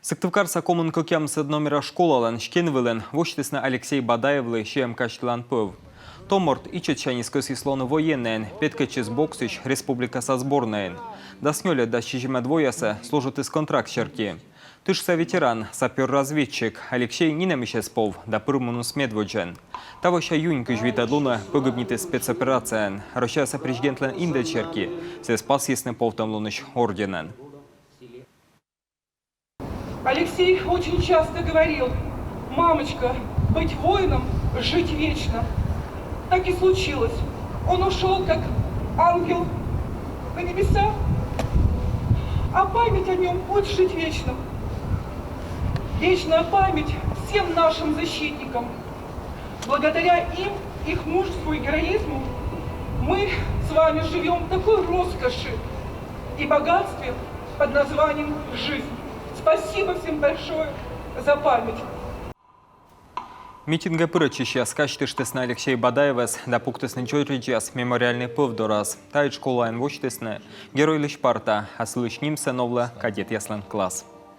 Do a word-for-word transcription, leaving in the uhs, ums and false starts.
Сыктывкарса комын кӧкъямысӧд номера школалӧн стен вылын восьтісны Алексей Бадаевлы сиӧм казьтылан пӧв. Том морт ичӧтсяньыс кӧсйис лоны военнӧйӧн, петкӧдчис боксысь республикаса сборнӧйын. Дас нёльӧд — дас сизимӧд воясӧ служитіс контракт серти. Тышса ветеран, сапёр-разведчик Алексей нинӧмысь эз пов да пыр муніс медводдзӧн. Тавося юнь кызь витӧд лунӧ погибнитіс спецоперацияын. Россияса президентлӧн индӧд серти сійӧс пасйисны Повтӧмлунысь орденӧн. Алексей очень часто говорил: «Мамочка, быть воином — жить вечно». Так и случилось. Он ушел как ангел на небеса, а память о нем будет жить вечно. Вечная память всем нашим защитникам. Благодаря им, их мужеству и героизму мы с вами живем в такой роскоши и богатстве под названием жизнь. Спасибо всем большое за память. Митингӧ пырӧдчысьяс казьтыштісны Алексей Бадаевӧс да пуктісны дзоридзьяс мемориальнӧй пӧв дорас. Таысь школаын восьтісны Геройлысь парта, а сылысь нимсӧ новлӧ кадетъяслӧн класс.